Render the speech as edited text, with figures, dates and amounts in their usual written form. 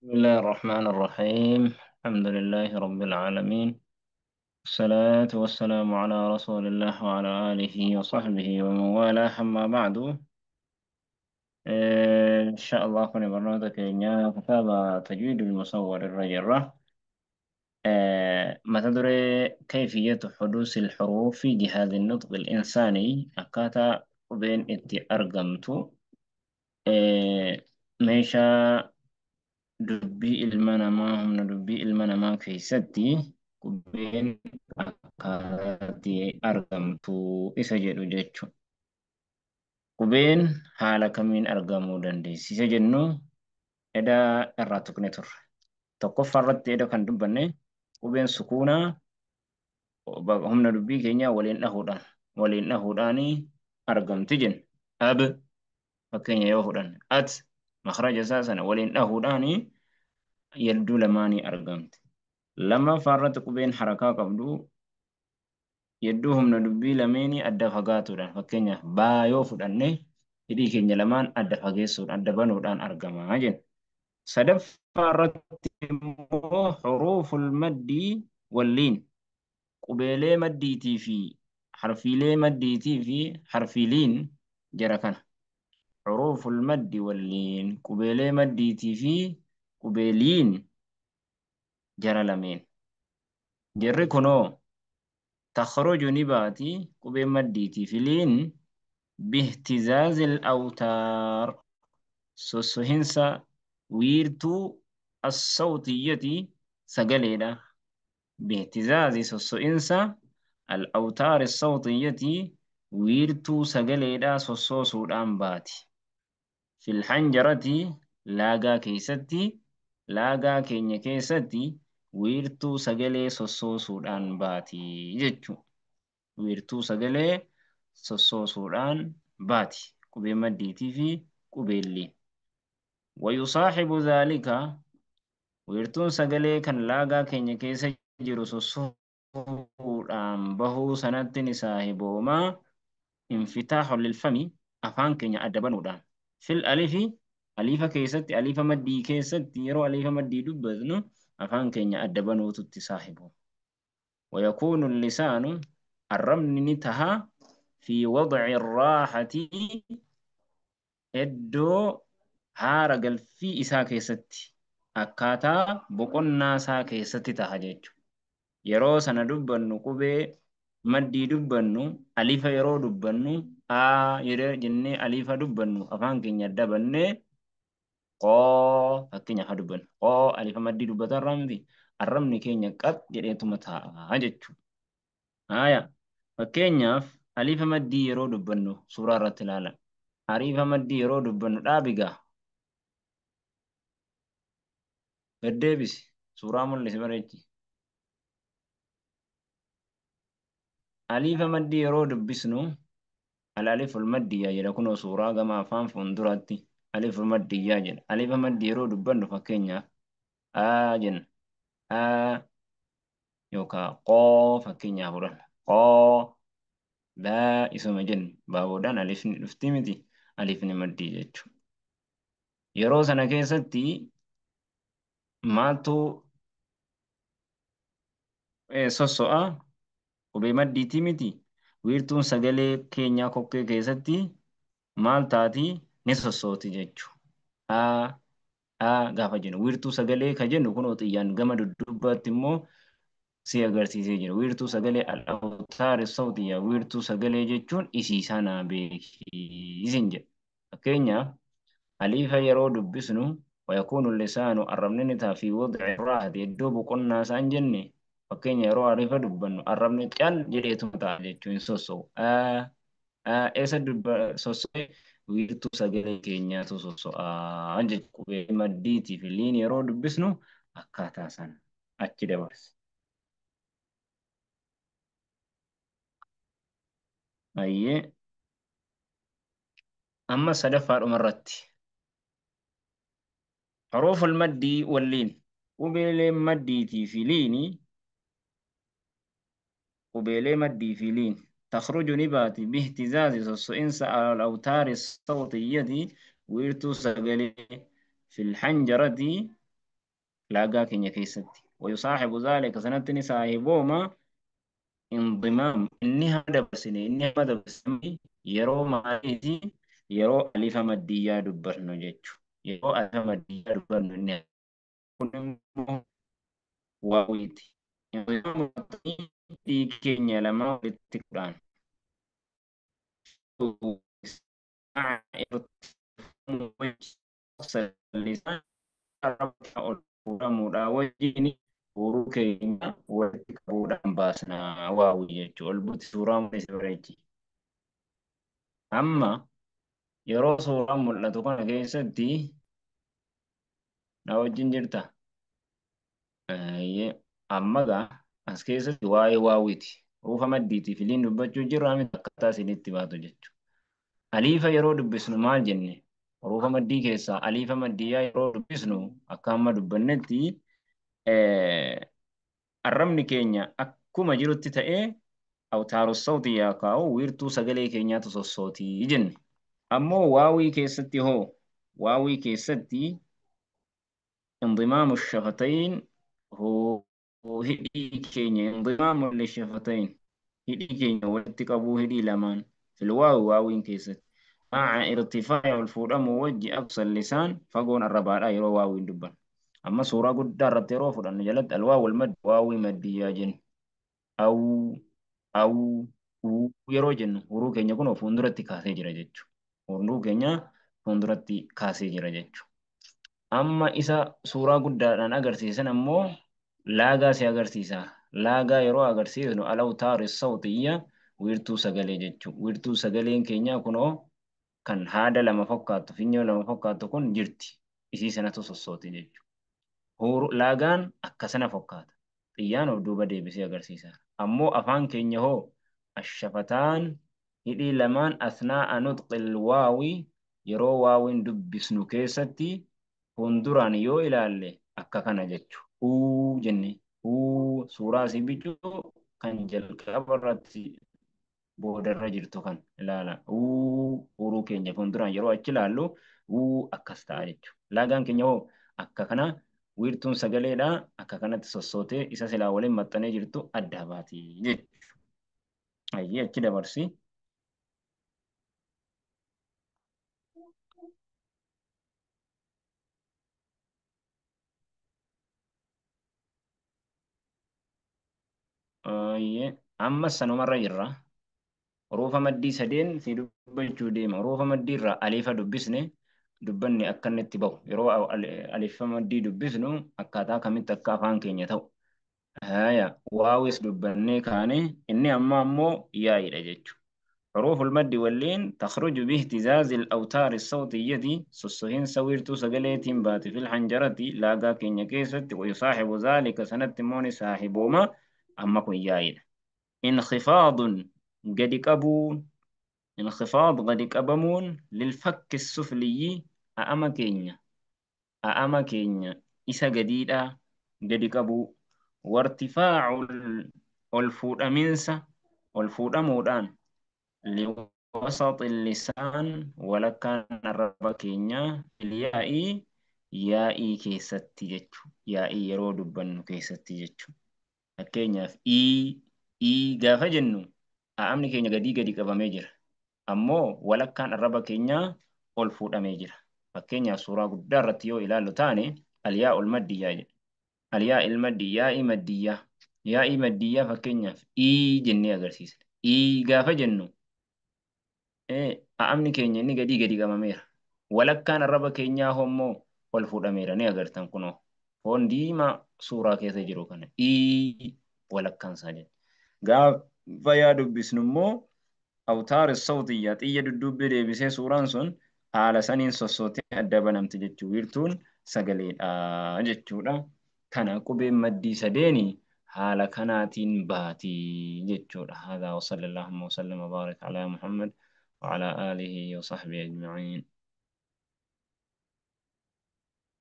بسم الله الرحمن الرحيم. الحمد لله رب العالمين، الصلاة والسلام على رسول الله وعلى آله وصحبه ومن والاه. أما بعد، إن شاء الله كنا برنامج كينيا كتاب تجويد المصور الرجرة. ما تدري كيفية حدوث الحروف في جهاز النطق الإنساني أكاتا بين إتي أرقمت meeshaa dubbii ilma namaa humna dubbii ilma namaa keessatti qubeen akkaataatti argamtu isa jedhu jechuudha. Qubeen haala kamiin argamuu dandeessi isa jennu eda irraa tuqne turre. Tokkoffaa irratti eda kan dubbanne qubeen sukuunaa humna dubbii keenyaa waliin dhahuudhaan argamti jenna. Ab fakkeenya yoo fudhanne at makhraja isaa sana waliin dhahuudhaan yedduu lamaanii argamti. Lammaffaa irratti qubeen harakaa qabdu yedduu humna dubbii lameenii adda fagaatuudhaan, fakkeenyaaf baa yoo fudhanne hidhii keenya lamaan adda fageessuudhaan adda banuudhaan argamaa jenna. Sadaffaa irratti immoo huruuful maddii walliin, qubeelee maddiitii fi harfiilee maddiitii fi harfiiliin jara kana. Huruuful maddi walliin, qubeelee maddiitii fi qubeeliin jara lameen. Jarri kunoo takhruju ni baati qubeen maddiitii fi liin bihtizaazil awtaar, sossohinsa wiirtuu as-sawtiyyati sagaleedha. Bihtizaazi sosso'insa al-awtaar as-sawtiyyati wiirtuu sagaleedha sossoosuudhaan baati. Fil hanjarati laagaa keessatti, laagaa keenya keessatti wiirtuu sagalee sossoosuudhaan baati jechuudha. Wiirtuu sagalee sossoosuudhaan baati. Qubee maddiitii fi qubeelliin. Wayusaaxibu dhaalika, wiirtuun sagalee kan laagaa keenya keessa jiru sossoosuudhaan bahuu sanatti ni saahiboomaa infitaaxu lilfami, afaan keenya adda banuudhaan. Fil alifi, alifa keessatti, alifa maddii keessatti yeroo alifa maddii dubbatnu afaan keenya adda banuututti saahibu. Wayakuunu lisaanu, arrabni ni taha fi wadci raaxati, iddoo haara galfii isaa keessatti, akkaataa boqonnaa isaa keessatti taha jechuudha. Yeroo sana dubbannu qubee maddii dubbannu, alifa yeroo dubbannu aa yeroo jennee alifa dubbannu afaan keenya adda bannee qoo fakkeenyaaf haa dubbannu. Qoo alifa maddii dubbataa irraa miti, arrabni keenya qab jedheetuma taa'a jechuudha. Haaya, fakkeenyaaf alifa maddii yeroo dubbannu suuraa irratti ilaala. Alifa maddii yeroo dubbannu dhaabigaa. Gaddeebisi suuraa mul'isi bareechi. Alifa maddii yeroo dubbisnu al-aliful maddiyyaa jedha, kunoo suuraa gama afaan fuulduraatti aliful maddiyyaa jedha. Alifa maddii yeroo dubbannu fakkeenyaaf aa jenna, aa yookaan qoo fakkeenyaaf fudhanna. Qoo baa isuma jennu baaboodhaan alifni dhufti miti, alifni maddii jechuudha. Yeroo sana keessatti maaltu sosso'a? Qubee maddiitii miti. Wiirtuun sagalee keenyaa kokkee keessatti maal taati? Ni sossooti jechuudha. Aa aa gaafa jennu wiirtuu sagalee ka jennu kunoo xiyyaan gama dudduubbaatti immoo si agarsiisee jira. Wiirtuu sagalee al-awtaar sawtiyyaa, wiirtuu sagalee jechuun isii sana beekisin jedha. Fakkeenyaaf alifa yeroo dubbisnu wayakuunu lisaanu, arrabni ni ta'a fi wadci raahati, iddoo boqonnaa isaan jenne. Fakkeenya yeroo alifa dubbannu arrabni cal jedheetuma ta'a jechuun hin sosso'u. Eessa sosso'e? Wiirtuu sagalee keenyaatu sosso'aa jechuudha. Qubee maddiitii fi liin yeroo dubbisnu akkaataa sana achi dabarsa. Ayyee, amma sadaffaadhuma irratti. Huruuful maddii walliin, qubeeleen maddiitii fi liini, qubeelee maddii fi liin takhruju ni baati bihtizaazi sosso'insa al-awtaari sawtiyyati, wiirtuu sagalee fil hanjarati Laagaa keenya keessatti. Wayusaahibu zaalika sanatti ni saahibooma indimaam inni hama dabarsine inni hama dabarsine yeroo maaliiti yeroo alifa maddiyyaa dubbannu jechuudha. Yeroo alifa maddiyyaa dubbannu inni kun immoo waawiiti. Indimaam hidhii keenya lama walitti kudhaan. Ol fuudhamuudhaa wajjin huuruu keenya walitti qabuudhaan baasna waawii jechuudha. Ol buti suuraa mul'isa bareechi. Amma yeroo suuraan mul'atu kana keessatti na wajjin jirta. Amma gaa as keessatti waa'ee waawiiti. Hurufa maddiitii filiin dubbachuu jirru hamma akkaataa isinitti baatu jechuudha. Aliifa yeroo dubbisnu maal jenne? Hurufa maddii keessaa aliifa maddiyyaa yeroo dubbisnu akka amma dubbannetti arrabni keenya akkuma jirutti ta'ee awtaaru sawti yaa kaa'u wiirtuu sagalee keenyaatu sossootii jenne. Ammoo waawii keessatti hoo waawii keessatti indimaamu shafatayn hidhii keenya indimaamu lishafatayn hidhii keenya walitti qabuu hidhii lamaan fil waawi waawiin keessatti ma'a irtifaa'i ol fuudhamuu wajji aqsa lisaan fagoon arrabaadhaa yeroo waawiin dubban. Amma suuraa guddaa irratti yeroo fudhannu jalatti alwaawu wal maddi waawii maddiyyaa jennu. Aw aw uu yeroo jennu huruu keenya kun fuulduratti kaasee jira jechuudha. Huruu keenya fuulduratti kaasee jira jechuudha. Amma isa suuraa guddaadhaan agarsiisan ammoo laagaa si agarsiisa. Laagaa yeroo agarsiisnu alawtaari sawtiyya wiirtuu sagalee jechuudha. Wiirtuu sagaleen keenyaa kunoo kan haada lama fakkaattu finyoo lama fakkaattu kun jirti. Isii sanatu sossooti jechuudha. Laagaan akkasana fakkaata. Xiyyaan of duuba deebisee agarsiisa. Ammoo afaan keenya hoo ashafataan hidhii lamaan asnaa'a nutqil waawii yeroo waawiin dubbisnu keessatti fuulduraan yoo ilaalle akka kana jechuudha. Uu jenne uu suuraa si bicuu kan jalqaba irratti boodarra jirtu kan ilaala. Uu huruu keenya fuulduraan yeroo achi ilaallu uu akkas ta'a jechuudha. Laagaan keenya hoo akka kana wiirtuun sagaleedha akka kanatti sossootee isa silaa waliin maxxanee jirtu adda baati jechuudha. Ayyee achi dabarsi. Ayyee amma sanumarra jirra. Hurufa maddii sadeen si dubbachuu deema. Hurufa maddii irraa aliifa dubbisne dubbanni akka inni itti bahu. Yeroo aliifa maddii dubbisnu akkaataa kamitti akka afaan keenya ta'u. Haya waawis dubbannee kaane inni amma ammoo yaa'idha jechuudha. حروف المد واللين تخرج باهتزاز الأوتار الصوتية سسهين سويرتو سجليتين بات في الحنجرة لاغا كينيا كيست ويصاحب ذلك سنة موني صاحبهما أما كن يايد انخفاض قد كبون انخفاض قد كبمون للفك السفلي أأما كينيا أأما كينيا إسا جديدة قد كبو وارتفاع الفود أمنسة والفود أمودان لوسط اللسان ولكان الرب كينيا اليائي يائي كيستي جتشو يائي يرو دبن كيستي جتشو fakkeenyaaf ii gaafa jennu a'amni keenya gadii gadi qabamee jira. Ammoo walakkaan arraba keenyaa ol fuudhamee jira. Fakkeenyaaf suuraa guddaa irratti yoo ilaallu taane alyaa ol maddiyyaa jedha. Alyaa il maddiyyaa yaa'ii maddiyyaa. Yaa'ii maddiyyaa fakkeenyaaf ii jennee agarsiisna. Ii gaafa jennu a'amni keenya inni gadii gadi qabameera. Walakkaan arraba keenyaa immoo ol fuudhameera ni agartan kunoo. Foon diimaa suuraa keessa jiru kana ii walakkaan isaa jedha. Gaafa yaa dubbisnu immoo awtaar sawtiyyaa xiyya dudduubbee deebisee suuraan sun haala saniin sossootee adda banamti jechuu wiirtuun sagaleedha jechuudha. Kana qubeen maddii sadeeni haala kanaatiin baati jechuudha. Haadhaa wa sallallahu wa sallam wa baaraka alaa Muhammad wa alaa aalihi wa sahbihi ajma'iin.